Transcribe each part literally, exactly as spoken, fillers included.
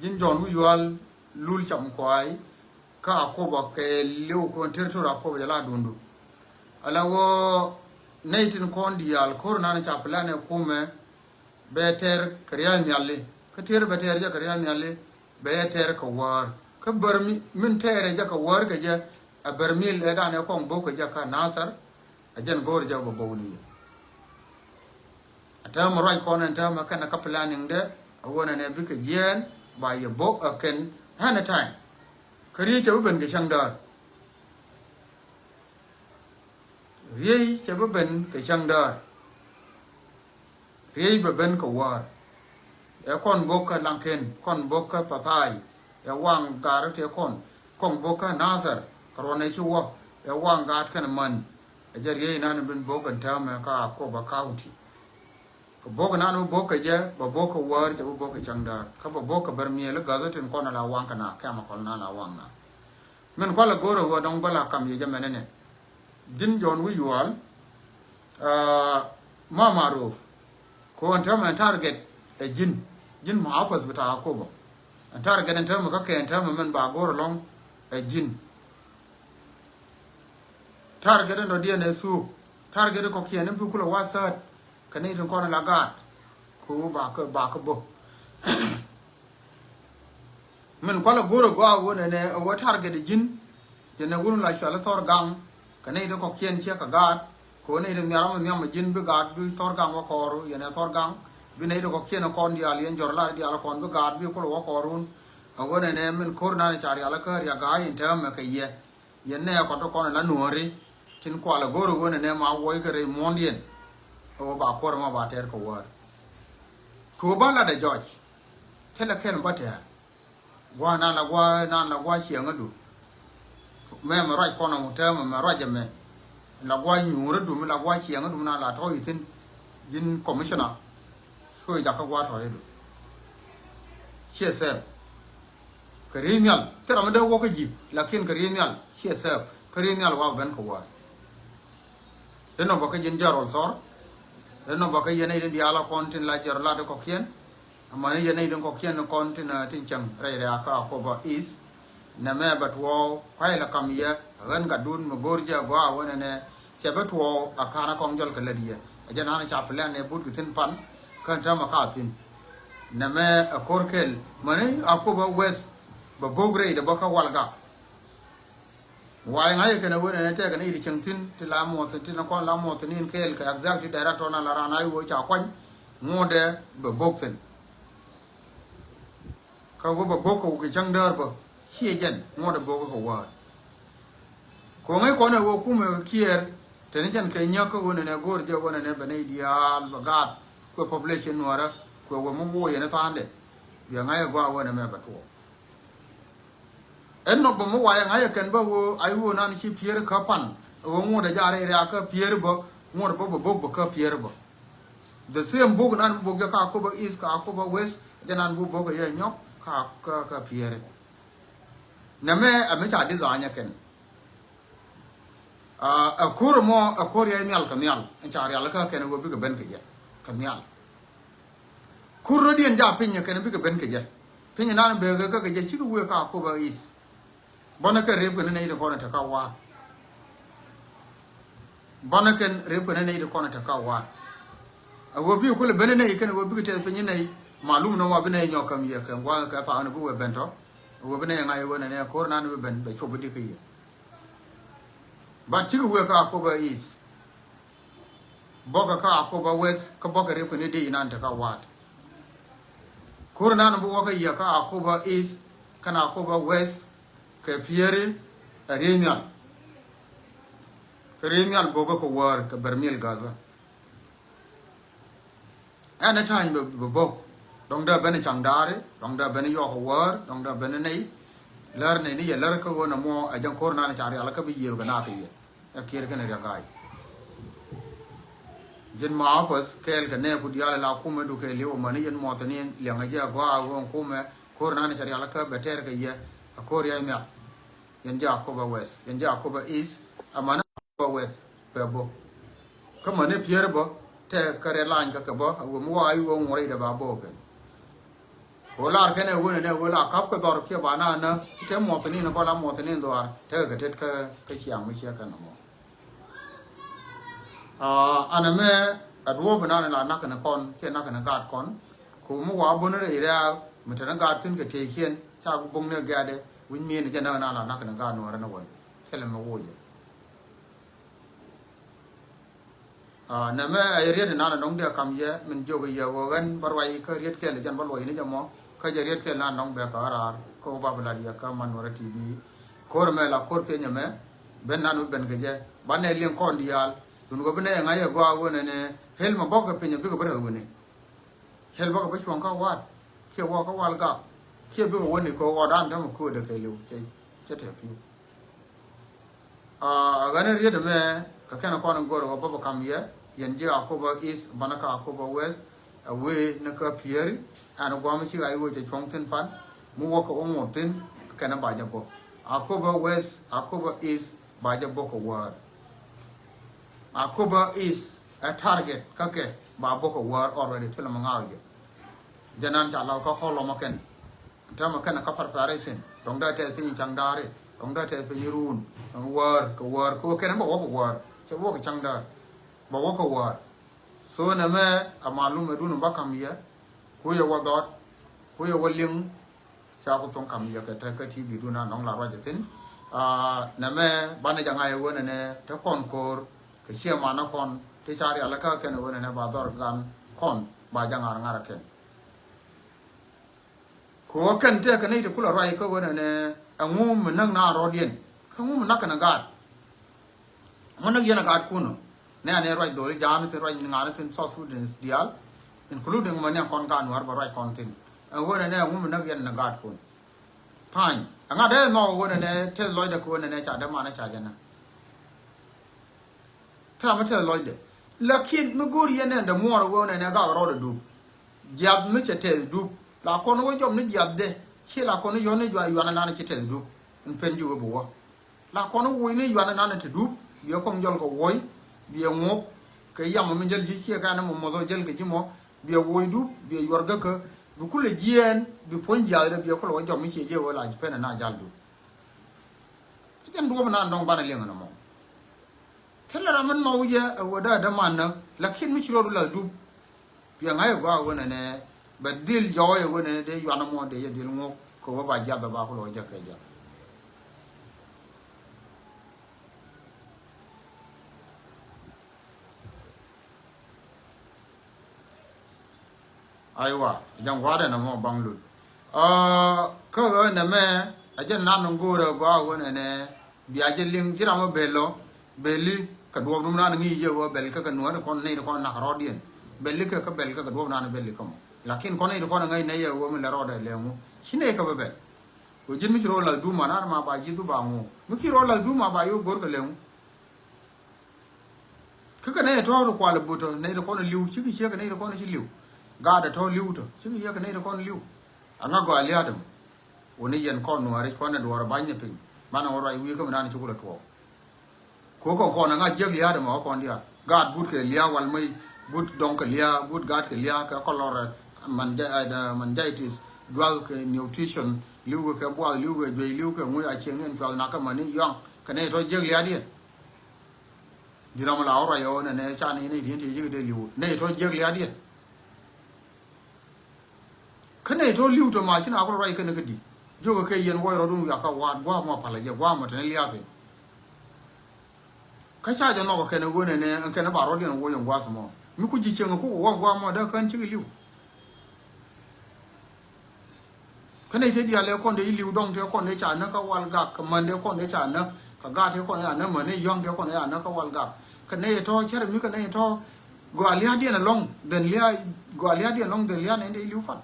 Ji̱n Jɔ̱ɔ̱n wi̱i̱ yual lul cam kuay kä Akoba kɛ liw kɔn territory Akoba jɛ la dundu. Ala wä nɛy tin kɔn diaal ko̱r nan ca plan ɛ kumɛ bɛ tɛr kɛ ria̱a̱c nhiali. Kä tɛr bɛ tɛr jɛ kɛ ria̱a̱c nhiali bɛ yɛ tɛr kɛ wäär. Kä bär mi, min tɛr jɛ kɛ wäär kɛ jɛ a bär mi lɛ dan ɛ kɔŋ bok kɛ jɛ kä Nasir. A jɛn go̱o̱r jɛ bä bok ni yɛ. A täämɛ ruac kɔn ɛn täämɛ kɛn a kä planning dɛ a wä nɛnɛ bikɛ jiɛɛn ba yɛ bok a kɛn any time. Kä riey cɛ bi ben kɛ cäŋ däär. Riey cɛ bi ben kɛ cäŋ däär. Riey bɛ ben kɛ wäär. Ɛ kɔn bok kä Laŋken, kɔn bok kä Pathai, ɛ waŋ gaat tëë kɔn, kɔn bok kä Nasir, kɛ ruɔn ɛ ci wä, ɛ waŋ gaat kɛn män. Ɛ jɛ riey nan bin bok ɛn täämɛ kä Akoba County. Kɛ bok nan bi bok kɛ jɛ, bɛ bok kɛ wäär, cɛ bi bok kɛ cäŋ däär. Kä bɛ bok kɛ bär miëël i̱ gäth i̱ tin kɔn ala waŋ kɛ na, kɛmɛ kɔn na ala waŋ na. Min kualɛ go̱o̱rɛ ɣöö dɔ̱ŋ bä la kam yɛ jɛ mɛnɛ nɛ. Ji̱n Jɔ̱ɔ̱n wi̱i̱ yual, ah, Mama Roof. Kɛ ɣöö ɛn täämɛ ɛn target ɛ ji̱n. Ji̱n muhafaz bita Akoba. Ɛn target ɛn täämɛ kä kɛ ɛn täämɛ min ba go̱o̱r ɛlɔ̱ŋ ɛ ji̱n. Target ɛn dɔ̱diɛn ɛ thuuk. Target ɛ kɔ̱kiɛn in bi kulɛ wa thäät. Kɛ ni tin kɔn la gaat. Kɛ ɣöö ba kä, ba kä bä. Min kualɛ go̱o̱r ɛ gɔaa ɣöö nɛnɛ ɛ wä target ɛ ji̱n. Yɛn ɛ wun la cual i̱ Thɔr Gaŋ. Kɛ nɛy ti kɔ̱kiɛn ciɛ kɛ gaat. Kɛ ɣöö nɛy ti nhiar ɔmɔ nhiam ɛ ji̱n bi gaat bi Thɔr Gaŋ wä kɔɔr. Yɛn ɛ Thɔr Gaŋ. Bi nɛy ti kɔ̱kiɛn ɛ kɔn diaal yɛn jɔr lat diaal ɛ kɔn bi gaat bi kulɛ wä kɔɔr wun. Ɛ ɣöö nɛnɛ min ko̱r nan ca rial ɛ kä riak ga̱a̱c in täämɛ kɛ yɛ. Yɛn nɛ kɔt kɔn la nuɔ̱ɔ̱ri. Tin kualɛ go̱o̱r ɛ ɣöö nɛnɛ ma wuɔc kɛ rɛy muɔ̱ɔ̱ndiɛn. Ɛ ɣöö ba kuɔr ɛmɔ ba tɛɛr kɛ wäär. Kɛ ɣöö ba lat ɛ jɔc. Thilɛ kɛl ba tɛɛr. Gua̱a̱ nan la gua̱a̱ nan la gua̱a̱ ciɛŋädu. Mɛ mɛ ruac kɔn ɔ täämɛ mɛ ruac ɛmɛ. La gua̱a̱ nyuurä dum la gua̱a̱ ciɛŋädu nan la tɔ̱ ithin. Ji̱n commissioner. Cuɛ jakä gua̱a̱ tɔ̱ idu. Ciɛ thɛɛp. Kɛ ri̱i̱ nhial thil ram mi dee wä kä ji̱. Lakin kɛ ri̱i̱ nhial ciɛ thɛɛp. Kä ri̱i̱ nhial wa ben kɛ wäär. Inɔ bä kä ji̱n jɛrɔl thɔr. Inɔ bä kä yɛn i̱ diaal a kɔn tin la jɛrɔl lat kɔ̱kiɛn. Amäni yɛn nɛy tin kɔ̱kiɛn kɔn tin, tin cäŋ rɛy rɛ̈ɛ̈kä Akoba East. Nɛmɛ bɛ tuɔɔk kuay lɛ kam yɛ ɣän gatdun mi go̱o̱r jɛ gɔaa ɣöö nɛnɛ cɛ bɛ tuɔɔk a ka̱n a kɔŋ jɔl kɛ lät yɛ. Ɛ jɛn an ca plan ɛ but kɛ thi̱n pan kän täämɛ ka thi̱n. Nɛmɛ ɛ ko̱r kɛl mäni Akoba West bɛ bo̱k rɛydɛ bä kä Walgak. Wa̱a̱ ŋa̱c ɛ kɛn ɛ wen ɛn ɛ tɛk ɛn i̱ ti cäŋ thi̱n ti la muɔth thi̱n ti ni kɔn la muɔth thi̱n in kɛɛl kɛ exactly director na la raan a i̱ wee ca kuany ŋuɔ̱tdɛ bɛ bo̱k thi̱n. Kä wee bɛ bo̱k kɛ wä kɛ cäŋ däär bä ciɛ jɛn ŋuɔ̱tdɛ bo̱k kɛ wäär. Kɛ ŋäc kɔn ɛ wee kumɛ kiɛɛr te ni jɛn kɛ nyäk kä wen ɛn ɛ go̱o̱r jɛ wen ɛn ɛ bɛ nɛy diaal bɛ gaat kuɛ population nuäärä kuɛ wee mi woc ɛn ɛ tha̱a̱ŋdɛ. Bia ŋa̱c ɛ gɔaa wen ɛmɛ bɛ tuɔɔk. Ɛn nɔ bä mi wayɛ ŋa̱cä kɛn bä ɣöö a i̱ ɣöö nan ci piëër kä pan ɣöö ŋuɔ̱t ɛ jaarɛ riaak kä piëër bä ŋuɔ̱t bä bä bok bä kä piëër bä. The same bok nan bok jɛ ka Akoba East ka Akoba West jɛ nan bok bok ɛ yɛ nyɔk ka kä kä piëër. Nɛmɛ ɛ mi ca design ɛ kɛn. Ɛ ko̱r mɔ ɛ ko̱r yɛ nhial kɛ nhial ɛn ca rial kä kɛn ɣöö bikɛ ben kɛ jɛ kɛ nhial. Kur rɔ̱diɛn ja piny kɛn bikɛ ben kɛ jɛ. Piny nan bek kä kɛ jɛ cikɛ wee ka Akoba East. Bɔnɛ kɛn rep kɛn nɛy ti kɔn te ka waat. Bɔnɛ kɛn rep kɛn nɛy ti kɔn te ka waat. A wee bi kulɛ ben nɛy kɛn wee bikɛ tɛth piny nɛy malum nɔ wa bi nɛy nyɔk käm yɛ kɛ gua̱a̱th kɛ thaani bi wee ben tɔ. A wee bi nɛy ŋa̱c wee nɛ nɛ ko̱r nan bi ben bɛ cop bi dik kɛ yɛ. But cikɛ wee ka Akoba East. Bɔkɛ kä Akoba West kä bɔkɛ rep kɛ ni dee inan te kä waat. Kur nan bi wäkä yɛ kä Akoba East kɛn Akoba West kɛ pieri ɛ riey nhial. Kɛ riey nhial bokɛ kɛ wäär kɛ bär mil gathä. Ɛn ɛ ta̱ny bɛ bok dɔ̱ŋ dee ben caŋ daari dɔ̱ŋ dee ben yɔɔk wäär dɔ̱ŋ dee ben nɛy. Lär nɛy ni yɛ lär kä ɣöö nɛ muɔ ɛ jɛn ko̱r nan ca rial kä bi yiëëth kɛ nakä yɛ. Ɛ kiɛɛr kɛn riak ga̱a̱c. Ji̱n ma office kɛɛl kɛ nɛɛku diaal la kumɛ du kɛ li̱w amäni yɛn muɔthɛ ni liɛŋɛ jɛ a gɔaa a ɣöö kumɛ ko̱r nan ca rial kä bɛ tɛɛr kɛ yɛ. Ɛ ko̱r yɛ nhial. Yɛn jɛ Akoba West yɛn jɛ Akoba East. Amäni Akoba West bɛ bok. Kä mäni pier bä tɛ kä rɛ lany kä kɛ bä a wä mi wa a yi wä ŋuɔrɛ idɛ ba bok kɛn. Kɛ ɣöö lar kɛn ɛ ɣöö nɛnɛ ɣöö la ka̱p kɛ dhɔr kiɛ ba na nä te muɔthinin kɔn la muɔthinin dhɔaar tekɛ kɛ tet kä, kä ciaŋ mi ciɛ kɛn ɛmɔ. Aa, ɛn ɛmɛ ɛ duɔ̱ɔ̱p inan la nak kɛn kɔn kiɛ nak kɛn gaat kɔn. Ku mi wa bun rɛy rɛ̈ɛ̈k mi te ni gaat thi̱n kɛ tëëkiɛn ca bo̱ŋ ni gɛ̈ɛ̈dɛ wi̱c mi̱i̱n jɛ näk inan la nak kɛn gaat nuɔ̱ɔ̱rä ni wän. Thilɛ mi wucɛ. Aa, nɛmɛ ɛ riet inan ɛ nɔŋ diɛ kam yɛ min jiök yɛ ɣöö ɣän bä ruac kä riet kɛl jɛn bä luɔc ni jɛ mɔ kä jɛ riet kɛl nan nɔŋ bɛ kä raar kä wä ba bi lat yɛ kä man nuɔrɛ ti bi. Ko̱r mɛ la ko̱r pieny ɛmɛ ben nan bi ben kɛ jɛ ba nɛ liŋ kɔn diaal. Dun ɣöö bi nɛ ɛ ŋa̱c ɛ gɔaa ɣöö nɛnɛ hel mɛ bɔk kɛ piny ɛ bikɛ bi rɛth wini. Hel bä kɛ bä cuɔ̱ŋ kä wa̱a̱t kiɛ wä kä wal gak kiɛ bikɛ wäni kɛ ɣɔɔdan tämɛ köödɛ kɛ liw cɛ, cɛ tɛp pi̱w. Aa, ɣän in riet ɛmɛ kɛ kɛn kɔn in go̱r ɣä bä bä kam yɛ yɛn ji̱ Akobo East banä kä Akobo West. Ɛ wee ni kä Pieri ɛn gua̱a̱m ci ɣac wee cɛ cuɔ̱ŋ thi̱n pan mi wä kɛ wä ŋot thi̱n kɛn ba jɛ bä Akobo West, Akobo East ba jɛ bä kɛ wäär. Akobo East ɛ target kä kɛ ba bä kɛ wäär already thilɛ mi ŋa̱a̱k jɛ. Jɛ nan ca law kä kɔl lɔmɔ kɛn. Täämɛ kɛn kä preparation. Tɔŋ dee tɛth piny caŋ daari. Tɔŋ dee tɛth piny ruun. Tɔŋ wäär kɛ wäär kɛ wä kɛn bä wä kɛ wäär. Cɛ wä kɛ caŋ daar. Bä wä kɛ wäär. So nɛmɛ a malum ɛ dun bä kam yɛ. Ku yɛ wä dhɔt. Ku yɛ wä liŋ. Ca ku thoŋ kam yɛ kɛ te kä T V dun a nɔŋ la ruac ɛ thin. Aa, nɛmɛ banɛ jɛ ŋa̱c ɛ wä nɛnɛ te kɔn ko̱r. Kɛ ciɛ manä kɔn. Te ca rial kä kɛn ɛ wä nɛnɛ ba dhɔr gan kɔn. Ba jɛ ŋa̱r ŋa̱r ɛ kɛn. Kɛ ɣöö kɛn tëëkɛ nɛy ti kulɛ ruac kä ɣöö nɛnɛ ɛŋu mi näk naan rɔɔdiɛn. Kä ɛŋu mi näk kɛn ɛ gaat. Ŋu näk yɛn ɛ gaatkun ɔ. Nɛ anɛ ruac dholi ja̱a̱n thi̱n ruac ŋa̱a̱n thi̱n South Sudanese diaal. Including mɛ ni ɛn kɔn gaat Nuäär bɛ ruac kɔn thi̱n. Ɛn ɣöö nɛnɛ ɛŋu mi näk yɛn ɛ gaatkun. Pa̱ny ɛŋa dee nhɔk ɣöö nɛnɛ tɛth lɔcdɛ kɛ ɣöö nɛnɛ ca dee manɛ ca jɛ näk. Thilɛ mi tɛth lɔcdɛ. Lakin mi go̱o̱r yɛn nɛn dee muɔɔr ɣöö nɛnɛ gak rɔɔdɛ dup. Jiath mi cɛ tɛth dup la kɔn wä jɔm ni jiathdɛ. Ci la kɔn yɔ̱n ni juac yuan anan ci tɛth dup. In pen ji̱ wä bi wä la kɔn woc ni yuan anan ti dup. Biɛ kɔŋ jɔl kɛ woc biɛ ŋok kɛ yam mi jäl ji̱ ciɛ kɛn mɔ mɔth wä jäl kɛ ji̱ mɔ. Biɛ woc dup biɛ yuɔr gäkä bi kulɛ jiɛɛn bi puɔ̱ny jiathdɛ biɛ kulɛ wä jɔm mi ciɛ jiɛ wä la pen ana jal dup. Jɛn duɔ̱p nan dɔ̱ŋ banɛ liŋ ni mɔ. Thilɛ ram min ma wä jɛ ɛ wä dee dee man näk. Lakin mi ci rɔɔdu lath dup. Piɛŋ a yɛ gɔaa ɣöö nɛnɛ bɛ dhil jɔɔc ɛ ɣöö nɛnɛ dee yuan ɛmɔ dee yɛ dhil ŋuɔ̱k kɛ ɣöö ba jiath ɛ ba kulɛ ɣöö jɛ kɛ jɛ. Aywa, ja̱ŋ gua̱a̱r ɛn ɛmɔ baŋ lut. Aa, kä ɣöö nɛmɛ a jɛ nan go̱o̱rɛ gɔaa ɣöö nɛnɛ bia jɛ liŋ ji̱ ram ɔ bel ɔ. Beli kɛ duɔ̱ɔ̱p dum nan ŋi̱i̱c jɛ ɣöö bel kä kɛ nuɔ̱ɔ̱ri kɔn nɛy ti kɔn nak rɔɔdiɛn. Beli kɛ kä bel kä kɛ duɔ̱ɔ̱p nan beli kä mɔ. Lakin kɔn nɛy ti kɔn ŋäc nɛy yɛ ɣöö mi lɛ rɔɔdɛ lɛ ŋu ci nɛy kä bɛ bɛl. Kɛ ji̱n mi ci rɔɔd lath duum anan ma ba ji̱ dhup a ŋu mi ki rɔɔd lath duum a ba yo̱o̱k go̱r kɛ lɛ ŋu. Kä kɛ nɛy tɔ̱ ti kual ɛ böt tɔ̱ nɛy ti kɔn li̱w cikɛ ciek kɛ nɛy ti kɔn ci li̱w. Gaat ɛ tɔ̱ li̱w tɔ̱ cikɛ ciek kɛ nɛy ti kɔn li̱w. Aŋa gɔaa lia̱a̱t ɛmɔ. Wä ni yɛn kɔn nuääri kɔn ɛ duɔɔr ɛ ba̱ny ni piny banɛ wä ruac wi̱i̱ kä mi naan ci kulɛ tuɔɔk. Kɛ kɔn kɔn aŋa jiäk lia̱a̱t ɛmɔ kɔn diaal gaat but kɛ lia̱a̱ wal mey but dɔŋ kɛ lia̱a̱ but gaat kɛ lia̱a̱ kɛ kɔlɔr ɛ man jɛ ɛ man jɛ itis jual kɛ nutrition li̱w kɛ bual li̱w kɛ juey li̱w kɛ ŋuc a cieŋ in cual nak kɛ mani yɔŋ kɛ nɛy tɔ̱ jiäk lia̱a̱t yɛn. Ji̱ ram la wä ruac ɣöö nɛnɛ ca ni ni di̱n ti ji̱ kɛ dee li̱w nɛy tɔ̱ jiäk lia̱a̱t yɛn. Kä nɛy tɔ̱ li̱w tɔ̱ ma ci na kul ruac kɛn kä di̱ jiökɛ kɛ yɛn wuɔc rɔ̱dun wiak kä wa̱a̱t gua̱a̱th mɔ palä jɛ gua̱a̱th mɔ tɛn lia̱a̱th in. Kä ca jɛ nhɔk kɛn ɛ ɣöö nɛnɛ ɛn kɛn ɛ ba rɔ̱diɛn wuɔc ɛn gua̱a̱th mɔ mi ku ji̱ cieŋ ɛ kuk ɛ wä gua̱a̱th mɔ dee kän cikɛ li̱w. Kä nɛy te diaal ëë kɔn dee i̱ li̱w dɔ̱ŋ tëë kɔn dee ca näk kä wal gak kɛ män dee kɔn dee ca näk kɛ gaat tëë kɔn dee ca näk män i̱ yɔ̱ŋ tëë kɔn dee ca näk kä wal gak. Kɛ nɛy tɔ̱ cärɛ mi kɛ nɛy tɔ̱ gɔaa lia̱a̱diɛn ɛlɔ̱ŋ dhɛn lia̱a̱ gɔaa lia̱a̱diɛn ɛlɔ̱ŋ dhɛn lia̱a̱ nɛy dee i̱ li̱w pal.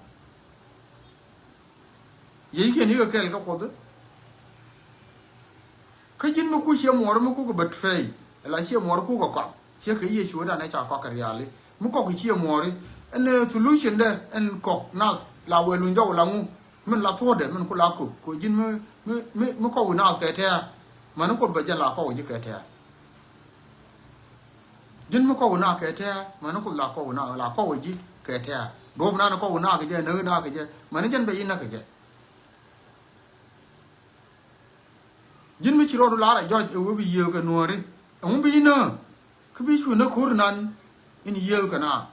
Yec kiɛn i̱ kɛ kɛɛl kä kuɔth i̱. Kä ji̱n mi kuc ciɛ muɔɔr mi kuk kɛ betray. Ala ciɛ muɔɔr kuk kɛ kɔak ciɛ kɛ Yecu dan ɛ ca kɔak kɛ riali mi kɔk kɛ ciɛ muɔɔri. Ɛn solution dɛ ɛn kɔk nath la wɛl luny jɔk la ŋu min la thuɔ̱ɔ̱dɛ min ku la kop kɛ ji̱n mi mi mi mi kɔk wi̱ nath kɛ tɛɛr. Mani kuoth bɛ jɛn la kɔk wi̱ ji̱ kɛ tɛɛr. Ji̱n mi kɔk wi̱ nath kɛ tɛɛr mani kuoth la kɔk wi̱ nath la kɔk wi̱ ji̱ kɛ tɛɛr. Duɔ̱p nan kɔk nak kɛ jɛ, näk nak kɛ jɛ. Mani jɛn bɛ yi näk kɛ jɛ. Ji̱n mi ci rɔɔdu lar a jɔc ɛ wee bi yiëë kɛ nuɔ̱ɔ̱ri. Ɛŋu bi yi näk? Kä bi cu näk ko̱r nan in yiëë kɛ na.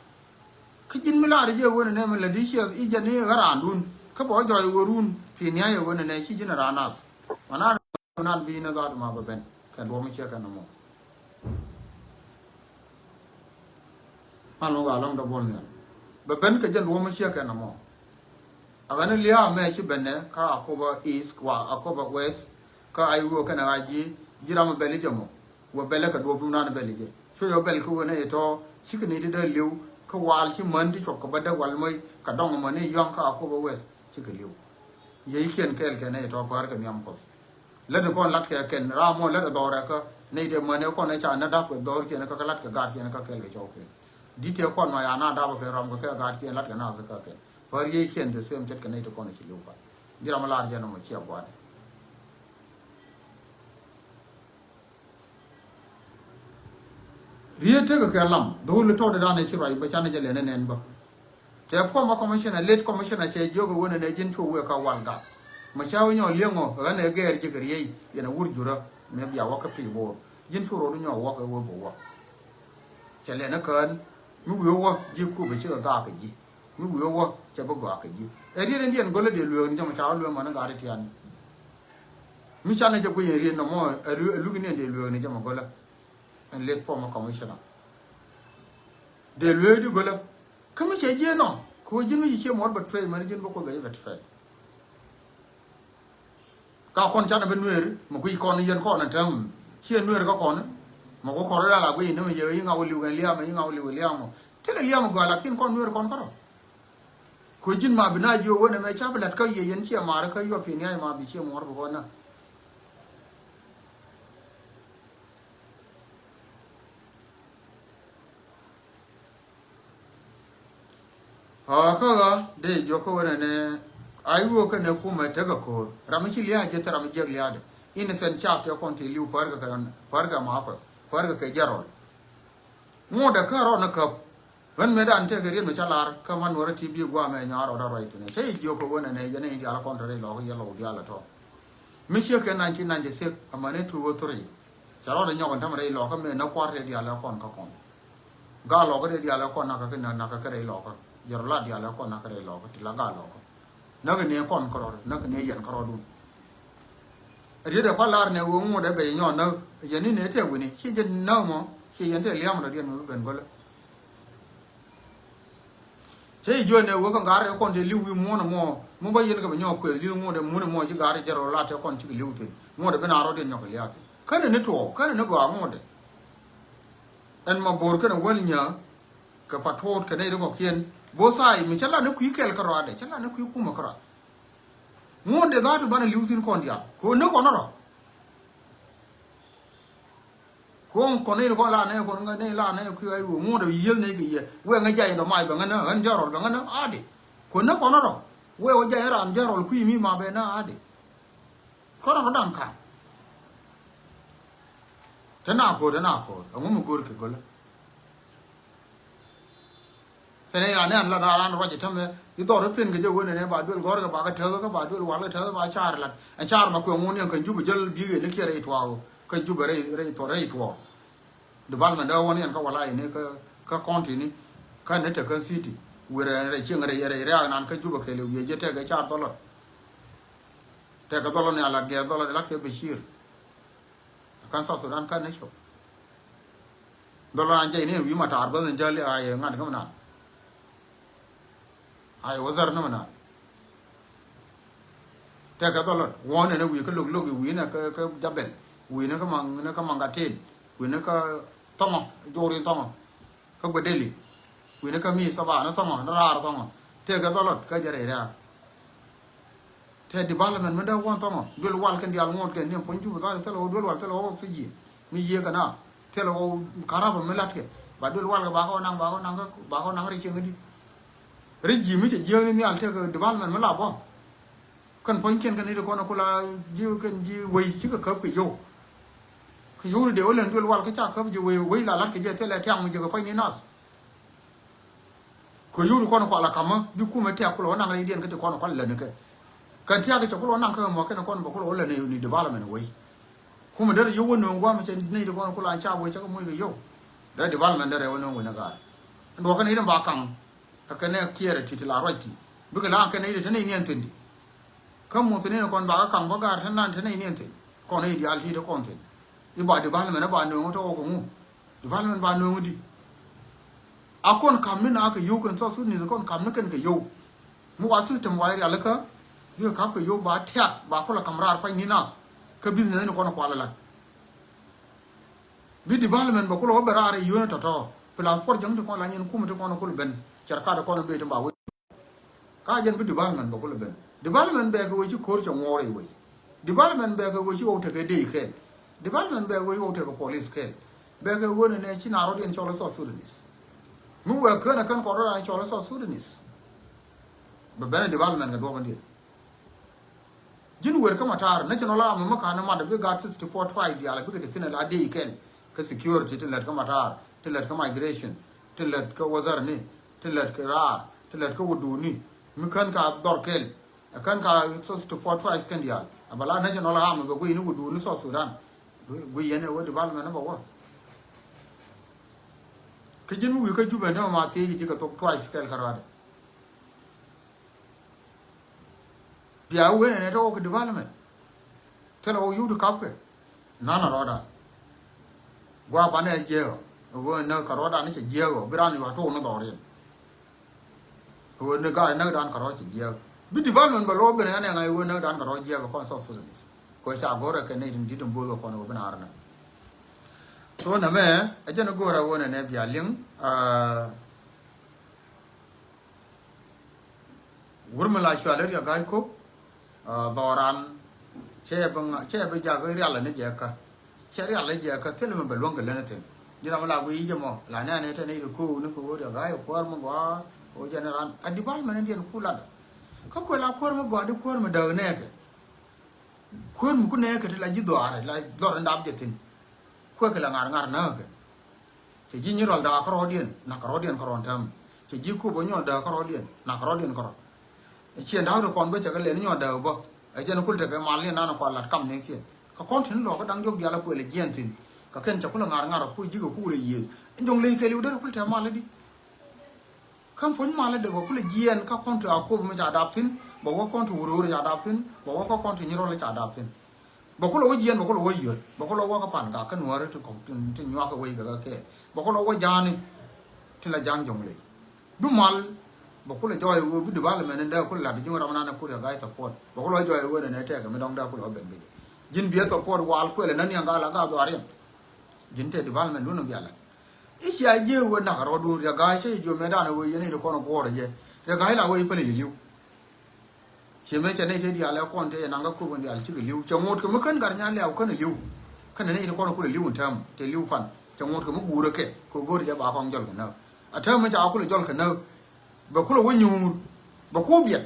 Kä ji̱n mi lar jɛ wen nɛ mi lɛ di ciɛ i̱ jɛn i̱ ɣä raandun. Kä bɛ wä jɔc ɛ wee run pi nia̱c ɛ wen nɛ ci ji̱n a raan nath. Mani nan bi yi näk gaat ma bɛ ben kɛ duɔ̱p mi ciɛ kɛ nɔmɔ. Mal mi gɔaa lɔŋ dɔ buɔl nhial. Bɛ ben kɛ jɛn duɔ̱ɔ̱m mi ciek kɛn ɛmɔ. A ɣän lia̱a̱ mɛ ci ben nɛ kä Akobo East wa Akobo West kä a i̱ ɣöö kɛn a ɣa̱c ji̱ ji̱ ram bɛl i̱ jɛ mɔ. Wä bɛlɛ kɛ duɔ̱ɔ̱p duundan bɛl i̱ jɛ. Cuɛ yɔ bɛl kä ɣöö nɛ itɔ cikɛ ni ti dee li̱w kä wal ci män ti cuɔp kɛ bä dee wal mɔc kɛ dɔŋ ɛmɔ ni yɔ̱ŋ kä Akobo West cikɛ li̱w. Yɛ i̱ kiɛn kɛɛl kɛn nɛ itɔ päär kɛ nhiam Kuɔth. Lät ni kɔn lat kɛ kɛn ram mɔ lät ɛ dhɔr ɛ kä nɛy dee män ɛ kɔn ɛ ca nä dap kɛ dhɔr kiɛn kä kä lat kɛ gaat kiɛn kä kɛl kɛ cɔw kiɛn. Dit tɛ kɔn ma ya na dap kɛ ram kɛ kɛ gaat kiɛn lat kɛ na kɛ kɛn. Pär yee kiɛn the same cɛt kɛ nɛy ti kɔn ɛ ci liw pat. Ji̱ ram lar jɛ nɔmɔ ciɛ gua̱dɛ. Riet tekɛ kɛ lam dho̱l tɔɔt dan ɛ ci ruac bä canɛ jɛ lɛn ɛ nɛn bä. Tɛ former commissioner, late commissioner cɛ jiök ɛ wen ɛnɛ ji̱n cu wek kä wal gak. Mɛ ca wä nyɔ liɛŋ ɔ ɣän ɛ gɛɛr ji̱ kɛ riey yɛn ɛ wur jurä. Mɛ bia wä kä pi̱i̱ bo̱o̱r ji̱n cu rot nyɔ wä kɛ wä bä wä. Cɛ lɛn ɛ kään mi wi̱i̱ wä ji̱ kup ɛ cikɛ gak kɛ ji̱. Mi wi̱i̱ wä cɛ bi gak kɛ ji̱. Ɛ riet in diɛn go̱lä dee lueek ni jɛ mɛ ca wä lueek mɔni gat itian. Mi canɛ jɛ guiy in riet nɔmɔ ɛ luki ni ɛn dee lueek ni jɛ mɛ go̱lä. Ɛn late former commissioner. Dee lueek di go̱lä. Kä mi cɛ jiee nɔ kɛ ɣöö ji̱n mi ci cië muɔ̱r bɛ tuɛɛc mɛn ji̱n bä Kuoth bɛ ci bɛ tuɛɛc. Ka kɔn canɛ bi nueeri mɛ guic kɔn yɛn kɔn ɛ tɛm ciɛ nueeri kä kɔn. Mɛ ku kɔn rɔ dal a guic ni mɛ yɛ yi ŋa wä liw kɛn liaam mɛ yi ŋa wä liw kɛn liaam mɔ. Thilɛ liaam mɛ gɔaa lakin kɔn nueeri kɔn kärɔ. Kɛ ɣöö ji̱n ma bi na jiö wen ɛmɛ ca bi la̱t kä yɛ yɛn ciɛ maari kä yuɔp ci niac ma bi ciɛ muɔ̱r bi kɔn na. Ɔ kä ɣä dee jiök kä wen ɛnɛ a i̱ ɣöö kɛnɛ kumɛ tekɛ ko̱o̱r ram mi ci lia̱a̱ ji̱ thil ram mi jiäk lia̱a̱dɛ. Innocent chap tɛ kɔn ti li̱w pärkɛ kɛ ram pärkɛ ma pɛ pärkɛ kɛ jɛrɔl. Ŋuɔ̱tdɛ kä rɔɔdnɛ käp. Ɣän mëëdan tëëkɛ riet mi ca lar kä man wärä ti bi guamɛ nyɔaar rɔɔdä ruac thi̱n cä yɛ jiök kɛ wen ɛnɛ yɛn in diaal kɔn te rɛy lɔkä yɛ lɔw diaal ɛ tɔ̱. Mi ciek kɛ nineteen ninety-six amäni two oh three. Ca rɔɔdɛ nyɔk in tämɛ rɛy lɔkä mëë näk kua̱r tëë diaal ɛ kɔn kä kɔn. Gaa lɔkä tëë diaal ɛ kɔn nakä kä näk nakä kä rɛy lɔkä. Jɛ rɔ lat diaal ɛ kɔn nakä rɛy lɔkä ti la gaa lɔkä. Näk in nee kɔn kärɔɔdɛ näk in nee yɛn kärɔɔdun. Riet ɛ kua̱r lar nɛ wee ŋuɔ̱t ɛ bɛ yɛ nyɔɔn näk yɛn ni nɛ tëë wini ci jɛ näk mɔ ci yɛn tëë lia̱a̱m rɔ diɛn mɔ bi ben gɔlä. Cä ji̱ jiöt nɛ wee kä gat rɛ kɔn te li̱w wi̱i̱ muɔ̱ɔ̱n ɛmɔ mi bä yɛn kɛ bɛ nyɔk kuëth li̱w ŋuɔ̱t ɛ mun ɛmɔ ci gat rɛ jɛ rɔ lat te kɔn cikɛ li̱w thi̱n ŋuɔ̱t ɛ bi na rɔ diɛn nyɔk kɛ lia̱a̱ thi̱n. Känɛ ni tuɔɔk känɛ ni gɔaa ŋuɔ̱t ɛ ɛn ma bo̱o̱r kɛnɛ wäl nyääk kɛ pa tuɔɔt kɛ nɛy ri kɔ̱kiɛn bo̱o̱ thaay mi cä lat ni kui̱ kɛl kärɔadɛ cä lat ni kui̱ kumä kärɔa. Ŋuɔ̱t ɛ gaat banɛ li̱w thi̱n kɔn diaal kɛ ɣöö näk kɔn rɔ. Kuɔ̱ŋ kɔn in kɔn la nɛ kɔn ŋä nɛ la nɛ kui̱ ay wee ŋuɔ̱t ɛ yieth nɛ kɛ yɛ wee ŋä jay in dɔ mac bɛ ŋä nä ɣän jɔrɔl bɛ ŋä nä adi. Kuɔ̱n nä kɔn rɔ wee wä jay in raan jɔrɔl kui̱ mi ma bɛ nä adi. Kɔn rɔ dan ka̱n. Te na ko̱r te na ko̱r ɛŋu mi go̱r kɛ go̱lä. Kɛnɛ ran nɛn la na ran ruac tämɛ i̱ dhɔr i̱ pen kɛ jɛ wen ɛnɛ ba duel gɔ̱r kɛ ba kɛ täth kä ba duel wal kɛ täth ba car lat ɛ car ma kuɛ ŋun yɛn kɛ jup jäl bi̱i̱k yɛn i̱ kiɛ rɛy tuaak kɛ jup rɛy rɛy tuɔr rɛy tuɔr. Development dee wä ni yɛn kä wala yɛn i̱ kä kä county ni kä ni te kä city. Wirɛ rɛy cieŋ rɛy rɛy rɛy nan kä jup kɛl wiɛ jɛ tɛk kɛ car dhɔlɔt. Tɛk kɛ dhɔlɔt ni a lat gɛ dhɔlɔt lat kɛ Bashir. Kan South Sudan kan ni cop. Dhɔl ran jɛ ini wi̱i̱ ma taar bäth ni jäli a yɛ ŋa̱t kä mi naan. A yɛ wä dhär ni mi naan. Tɛkɛ dhɔl lat wuɔ̱n ni wi̱i̱ kä lok lok wi̱i̱ ni kä kä Jabɛl wi̱i̱ ni kä maŋ ni kä maŋ ka ten wi̱i̱ ni kä thɔŋɔ jɔk rin thɔŋɔ. Kä guädeli wi̱ni kä mi thɔba ni thɔŋɔ ni raar thɔŋɔ. Tëë kɛ dhɔlɔt kä jɛ rɛy rɛ̈ɛ̈r. Tëë development mi dee wuɔ̱n thɔŋɔ duel wal kɛn diaal ŋuɔ̱t kɛn ni puɔ̱ny cup dhɔl thilɛ wä duel wal thilɛ wä oxygen mi yiëë kɛ na thilɛ wä karaba mi latkɛ ba duel wal kɛ bakɛ wä naŋ bakɛ wä naŋ kä bakɛ wä naŋ rɛy cieŋ di. Rɛy ji̱ mi cɛ jiääk ni nhial tëë kɛ development mi la bä. Kɛn puɔ̱nykiɛn kɛn i̱ ti kɔn kula ji̱ kɛn ji̱ wei cikɛ käp kɛ yio̱w. Kɛ yio̱w ti dee wä lɛn duel wal kä ca käp ji̱ wei wei la la̱t kɛ jɛ thilɛ tiaŋ mi jɛ kɛ puɔ̱ny ni nath. Kɛ yio̱w ti kɔn kualɛ ka̱mä bi kumɛ tiak kulɛ wä naŋ rɛydiɛn kä ti kɔn kualɛ lätni kɛ. Kɛn tiak kɛ cɛ kulɛ wä naŋ kä mɔ kɛn kɔn bɛ kulɛ wä lätni ni development wei. Kumɛ derɛ yio̱w wä nööŋ gua̱a̱m cɛ nɛy ti kɔn kulɛ an ca wei cɛ kɛ moc kɛ yio̱w. Dee development derɛ wä nööŋ wei ni gaar. Duɔkɛ nɛy ti ba kaŋ. Ɛ kɛn nɛ kiɛɛrɛ ti ti la ruac ti bikɛ la kɛn nɛy ti te nɛy niɛn thi̱n di. Kä muth ni kɔn bakɛ kaŋ bä gaar te nan te nɛy niɛn thi̱n. Kɔn nɛy diaal ti te kɔn thi̱n. I̱ ba development ba nööŋ tɔk kɛ ŋu. Development ba nööŋ di. A kɔn ka̱m ni na kɛ yio̱w kɛn South Sudanese kɔn ka̱m ni kɛn kɛ yio̱w. Mi wa system wa rialikä. Bikɛ ka̱p kɛ yio̱w ba tiak ba kulɛ ka̱m raar pa̱ny ni nath. Kä business ni kɔn kualɛ la. Bi development bɛ kulɛ wä bɛ raar i̱ yio̱w ni tɔ̱tɔ̱. Pila puɔr jäŋ ti kɔn la nyin kumɛ ti kɔn kulɛ ben. Cɛr kat kɔn ben ti ba wä. Ka jɛn bi development bɛ kulɛ ben. Development bɛ kɛ wee ci ko̱r cɛ ŋuɔɔr i̱ wee. Development bɛ kɛ wee ci ɣɔw tekɛ dey kɛl. Development bɛ wee ɣɔw tekɛ police kɛl. Bɛ kɛ wee nɛ nɛ ci na rɔ̱diɛn cɔl South Sudanese. Mi wee kän a kän kɔn rɔ̱dan cɔl South Sudanese. Bɛ ben development kɛ duɔ̱pändiɛn. Ji̱n wer kä matar national army mi ka̱n mat bi gat sixty four tribe diaal bikɛ te thi̱n a la dey kɛl. Kä security ti lät kä matar ti lät kä migration ti lät kä wazarni ti lät kä raar ti lät kä wuduni. Mi kän ka dhɔr kɛl. Ɛ kän ka sixty four tribe kɛn diaal a bɛ la national army bɛ guiy ni wuduni South Sudan. Guiy yɛn ɛ wä development bɛ wä. Kä ji̱n mi wi̱i̱ kä Jubɛ ni ma thiec ji̱ kɛ thok tribe kɛl kä rɔ̱dɛ. Bia wen ɛn ɛ tɔk kɛ development. Thilɛ wä yuk ti kapkɛ. Nan a rɔɔda. Gua banɛ jiɛɛk ɔ. Wen näk kɛ rɔɔda ni cɛ jiɛɛk ɔ bi ran yua tok ni dhɔriɛn. Wen näk gaa näk dan kɛ rɔɔ cɛ jiɛɛk. Bi development bɛ lo̱ ben ɛn ɛŋa wen näk dan kɛ rɔɔ jiɛɛk ɔ kɔn South Sudanese. Kɛ ca go̱rɛ kɛ nɛy tin di̱t in bo̱o̱th ɔ kɔn ɔ bi naar nä. So nɛmɛ ɛ jɛn go̱rɛ wen ɛn ɛ bia liŋ. Wur mi la cual i̱ riɛk ga̱a̱c kop. Dhɔran cɛ bi ŋa cɛ bi jak i̱ rial ni jɛ kä cɛ rial ni jɛ kä thil mi bɛ luäŋ kɛ leni thin. Ni ram mi la guiy jɛ mɔ la nɛɛni te ni ri ko̱o̱k ni kɛ ɣöö riɛk ga̱a̱c kuäär mi gɔaa. Ɣöö jɛ ni ran a development in diɛn ku lat. Kä kuɛ la kuäär mi gɔaa di kuäär mi dääk nɛɛkɛ. Kuäär mi ku nɛɛkɛ ti la ji̱ dhɔaarɛ la dhɔr in dap jɛ thin. Kuɛ kɛ la ŋa̱r ŋa̱r nääkɛ. Cɛ ji̱ nyirɔl da̱a̱ kärɔɔdiɛn nak kärɔɔdiɛn kärɔɔn täämɛ. Cɛ ji̱ kup ɔ nyuɔ̱ɔ̱n da̱a̱ kärɔɔdiɛn nak kärɔɔdiɛn kärɔɔn. Ɛ ciɛn da̱a̱k ti kɔn bä cɛ kɛ lɛn nyuɔ̱ɔ̱n da̱a̱k bä. Ɛ jɛn kul tekɛ mal ni nan kual lat kam ni kiɛn. Kä kɔn tin lɔɔk kä da̱ŋ diɔ̱k diaal ɛ kuɛl ɛ jiɛn thi̱n. Kä kɛn cɛ kul ɛ ŋa̱r ŋa̱r ɛ kul ji̱k ɛ kul ɛ yiëëth. Ɛn jɔŋ ley kɛɛliw derɛ kul tɛm mal di. Kä puɔ̱ny mal dee bä kulɛ jiɛɛn kä kɔn ti Akobo mi ca dap thi̱n, bä wä kɔn ti Wuror ca dap thi̱n, bä wä kä kɔn ti Nyirol ca dap thi̱n. Bä kulɛ wä jiɛɛn, bä kulɛ wä yöt, bä kulɛ wä kä Pan Gak kä Nuääri ti kɔk tin, tin nyuak kɛ wec kɛ kɛ kɛ. Bä kulɛ wä ja̱a̱ni tin la ja̱a̱n jɔ̱ŋ ley. Bi mal, bä kulɛ jɔɔy ɣöö bi development in dee kulɛ lat ji̱ ram nan kulɛ ga̱a̱c support. Bä kulɛ wä jɔɔy ɣöö nɛnɛ tɛkɛ mi dɔ̱ŋ dee kulɛ wä ben bi jɛ. Ji̱n biɛ support wal kuɛlɛ nani aŋ gal a gaa dhuaar yɛn. Ji̱n te development dun in bia lat. I̱ cia jiɛ wee nak rɔɔdun riɛk ga̱a̱c cä jiö mëëdan wee yɛn i̱ ti kɔn guɔ̱ɔ̱r jɛ. Riɛk ga̱a̱c la wee i̱ päl i̱ li̱w. Ciɛ mëë cɛ nɛy te diaal ɛ kɔn te yɛ naŋ kä köp in diaal cikɛ li̱w. Cɛ ŋot kɛ mi kän gat nya liaw kän i̱ li̱w. Kän nɛy ti kɔn kulɛ li̱w in tääm te li̱w pan. Cɛ ŋot kɛ mi guurɛ kɛ kɛ go̱o̱r jɛ ba kɔn jɔl kɛ näk. A tääm mi ca kulɛ jɔl kɛ näk. Bɛ kulɛ wä nyuur. Bɛ ku biɛt.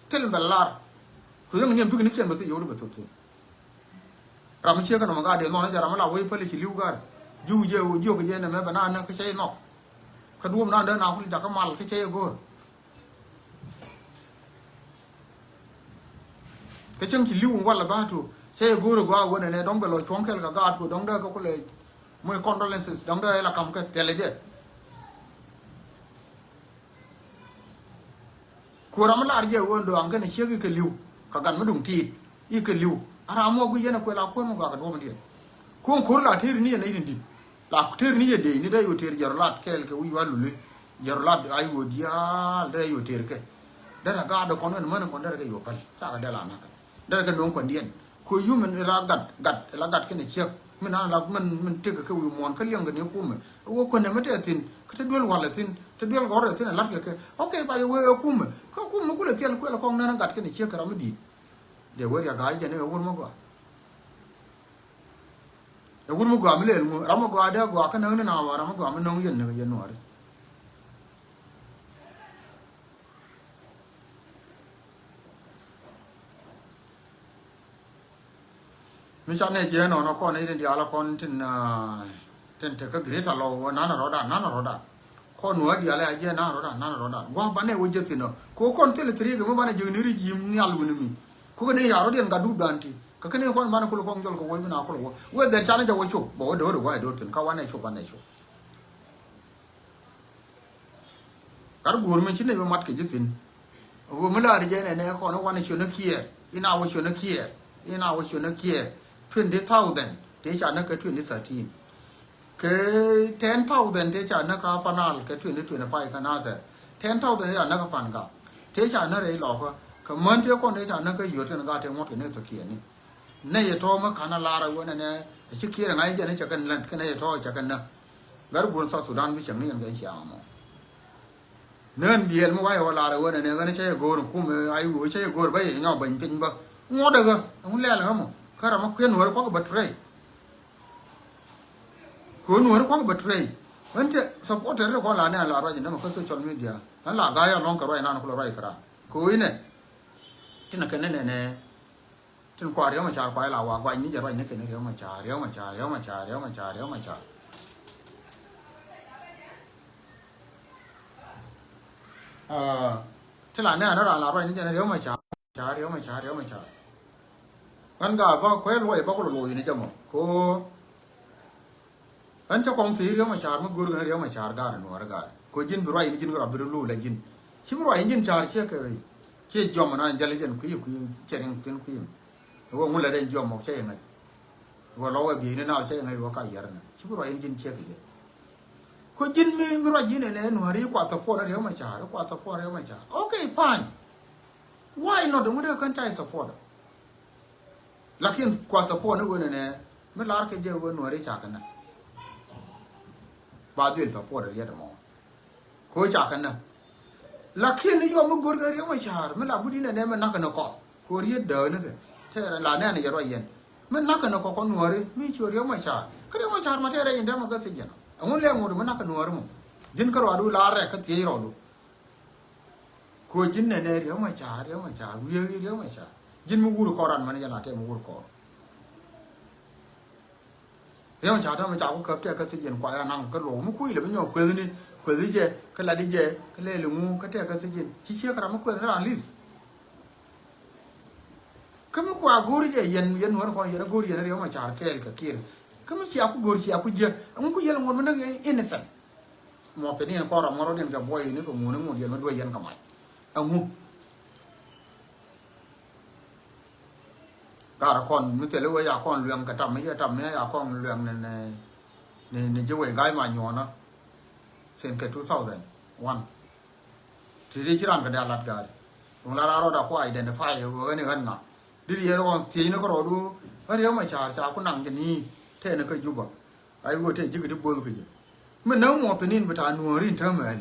Thil bɛ lar. Ku yäŋ niɛm bikɛ ni kiɛn bɛ thil yio̱w di bɛ thop thop. Ram mi ciek kɛ nɔmɔ gaat dee nhɔn jɛ ram mi la wec päli ci li̱w gaat. Jiw jɛ jiök jɛ nɛmɛ bɛ na näk kä cɛ inɔk. Kä duɔ̱ɔ̱p nan dee na kul jakä mal kä cɛ igo̱o̱r. Kä cäŋ ci li̱w walɛ dhatu cɛ igo̱o̱r igɔaa wen ɛnɛ dɔ̱ŋ bɛ lɔ cuɔ̱ŋ kɛl kɛ gaat ku dɔ̱ŋ dee kä kulɛ moc condolences dɔ̱ŋ dee ila kam kɛ thilɛ jɛ. Kuɔ̱r ram mi lar jɛ ɣöö do̱aŋ kɛnɛ ciek i̱ kɛ li̱w kɛ gat mi duŋ tiit i̱ kɛ li̱w. A ram mɔ guic yɛn ɛ kuɛ la kuäär mi gɔaa kɛ duɔ̱ɔ̱p in diɛn. Kuɔ̱ŋ ko̱r la tëëri ni yɛn nɛy tin di̱t. La tëëri ni yɛ dee ni dee yɛ ɣöö tëër jɛ rɔ lat kɛɛl kɛ wi̱c wa luli. Jɛ rɔ lat a yɛ ɣöö diaal dee yɛ ɣöö tëër kɛ. Derɛ gaat dee kɔn kɛn män kɔn derɛ kɛ yɛ ɣöö päl cakɛ dee la nakä. Derɛ kɛ no̱o̱ŋ kuandiɛn. Kɛ human ila gat, gat, ila gat kɛnɛ ciek. Min an ila min, min tëk kɛ wi̱i̱ muɔ̱ɔ̱n kä liɛŋ kɛ ni kumɛ. Wä kuɛnɛ mi tɛth thi̱n, kä te duel walɛ thi̱n, te duel gɔrɛ thi̱n ɛ la̱t kɛ kɛ. Ok, ba yɛ wee ɛ kumɛ. Kä kumɛ kulɛ thiɛl kuɛl kɔŋ nɛn ɛ gat kɛnɛ ciek kɛ ram mi di̱i̱t. Dee wee riak ga̱a̱c jɛn ɛ wur mi gɔaa. Ɛ wur mi gɔaa mi lɛl ŋu, ram mi gɔaa dee gɔaa kä näk ni na wa ram mi gɔaa mi nɔŋ yɛn ni kɛ yɛn nuɔɔri. Mi ca nɛ jiɛ nɔnɔ kɔn irin diaal kɔn tin, ah, tin te kä Greater Lou wä nan rɔda, nan rɔda. Kɔn wä dial a jɛ nan rɔdan, nan rɔdan. Gua̱a̱ banɛ wä jɛ thin ɔ. Kɛ kɔn thil thiri kɛ mi banɛ jɛ ni ri ji̱ nhial wini mi. Kɛ kɛ ni ya rɔdiɛn gat dup dan ti. Kɛ kɛ ni kɔn banɛ kul kɔn jɔl kɛ wä mi na kul wä. Wä dhɛr canɛ jɛ wä cop. Bɛ wä do̱r wä do̱r thin. Ka wanɛ cop, wanɛ cop. Gat guur mi ci nɛ bi mat kɛ ji̱ thin. Wä mi laar jɛ nɛ nɛ kɔn wanɛ ciö ni kiɛɛr. Ina wä ciö ni kiɛɛr. Ina wä ciö ni kiɛɛr. Twenty thousand. Tëë ca näk kɛ twenty thirteen. Kɛ ten thousand tëë ca näk ka Upper Nile kɛ twenty twenty-five kä Nasir. Ten thousand tëë ca näk kä Pangak. Tëë ca näk rɛy Lɔkä. Kɛ män tëë kɔn tëë ca näk kä Yot kɛn gat tëë ŋuɔ̱t kɛ ni thok kiɛni. Nɛ yɛ tɔ̱ mi ka̱n a lar a wen ɛnɛ. Ɛ ci kiɛɛr ŋa̱c jɛn ɛ cɛ kɛn lät kɛn ɛ yɛ tɔ̱ ɛ cɛ kɛn näk. Gat guur South Sudan bi cäŋ ni yɛn kɛ ciaŋ mɔ. Nään biɛl mi wayɛ wä lar ɛ ɣöö nɛnɛ ɣän cä yɛ go̱o̱r kum ɛ ay ɣöö cä yɛ go̱o̱r bä yɛ nyɔk bäny piny bä. Ŋuɔ̱t ɛ ɣä ɛŋu lɛl ɛ ɣä mɔ kä ram mi kuɛn nuɔ̱ɔ̱ri kuak bɛ trey. Kɛ ɣöö nuɔ̱ɔ̱ri kuak bɛ trey. Ɣän te supporter ri kɔn la nɛn la ruac nɛmɛ kä social media. Ɣän la ga̱a̱c alɔŋ kɛ ruac nan kulɛ ruac kɛ ram kɛ ɣöö inɛ. Tinɛ kɛn nɛnɛ. Tin kua Riek Machar kua ila wa guac ni jɛ ruac ni kɛn Riek Machar, Riek Machar, Riek Machar, Riek Machar, Riek Machar. Ah, ti la nɛ anä ran la ruac ni jɛ ni Riek Machar, Riek Machar, Riek Machar. Ɣän ga ba kuɛ luɔc ba kulɔ luɔc ni jɛ mɔ. Ko Ɣän cä kɔŋ thiec Riek Machar mi go̱o̱r kɛn Riek Machar gaar nuɔ̱ɔ̱r gaar. Ko ji̱n bi ruac ni ji̱n kɛ rɔ bi ri luul a ji̱n. Ci bi ruac ni ji̱n car ciɛ kɛ ciɛ jiɔm na jal jɛn kui̱ kui̱ cɛ riŋ thi̱n kui̱. Wä ŋun la den jiɔm mɔk cä yɛ ŋäc. Wä lɔ wä bieyni na cä yɛ ŋäc wä ka yɛr nɛ. Ci bi ruac ni ji̱n ciɛ kɛ jɛ. Ko ji̱n mi mi ruac ji̱n ɛnɛ nuɔ̱ɔ̱r i̱ kua support Riek Machar, i̱ kua support Riek Machar. Okay, fine. Why not? Ŋut ɛ kän ca i̱ support. Lakin kua support ni wen ɛnɛ mi lar kɛ jɛ wen nuɔri ca kɛ nä. Ba dhil support riet mɔ. Ko ca kɛ nä. Lakin ni yɔ mi gor kɛ Riek Machar mi la budi nɛ nɛ mi nak kɛ nä kɔ. Ko riet däk ni kɛ. Tɛ la nɛ ni yɛ rɔ yɛn. Mi nak kɛ nä kɔ kɔ nuɔri mi ci Riek Machar. Kɛ Riek Machar ma tɛ rɛ yɛn dɛ ma gä thi jɛn. Ɛŋun lɛ ŋut mi nak kɛ nuɔri mɔ. Jin kɛ rɔdu la rɛ kɛ thiec rɔdu. Ko ji̱n nɛnɛ Riek Machar, Riek Machar, wiee Riek Machar. Ji̱n mi wur kɔr ran mani jɛ la tɛm mi wur kɔr. Riek Machar tɛm mi ca ku käp tɛk kä thiec jɛn kua ya naŋ kä luɔk mi kui̱ lɛ bi nyɔk kuethni, kuethni jɛ, kä latdi jɛ, kä lɛli ŋu kä tɛk kä thiec jɛn. Ci ciek ram mi kuethni ran li̱th. Kä mi kua go̱r jɛ yɛn, yɛn nuɔr kɔn yɛn a go̱r yɛn Riek Machar kɛɛl kɛ Kiir. Kä mi cia ku go̱r cia ku jiɛ, ɛŋu ku yɛl ŋuɔ̱t mi näk yɛ innocent. Muɔthini ɛn kɔn ram ŋɔrɔ diɛn kɛ buɔy ini kɛ ŋun in ŋun yɛn mi duɔy yɛn kɛ mac. Ɛŋu. Garɛ kɔn mi thil iwec a kɔn luɛŋ kɛ tam mi yɛ tam mi a kɔn luɛŋ ni ni ni ni ji̱ wec ga̱a̱c ma nyuɔnä. Sin kɛ two thousand one. Ti di ci ran kɛ dee a lat ga̱a̱c. Duŋ la ran rɔɔd a ku identify ɛ ɣöö ɣän i̱ ɣän ŋa. Di di yɛ rɔɔn thiecni kärɔɔdu ɣän Riek Machar ca ku naŋ jɛ ni tɛɛni kä Juba. Ay ɣöö tɛɛ ji̱ kɛ ti bo̱o̱th kɛ jɛ. Mi näk muɔthinin bi ta̱a̱ nuɔ̱ɔ̱rin täämɛ.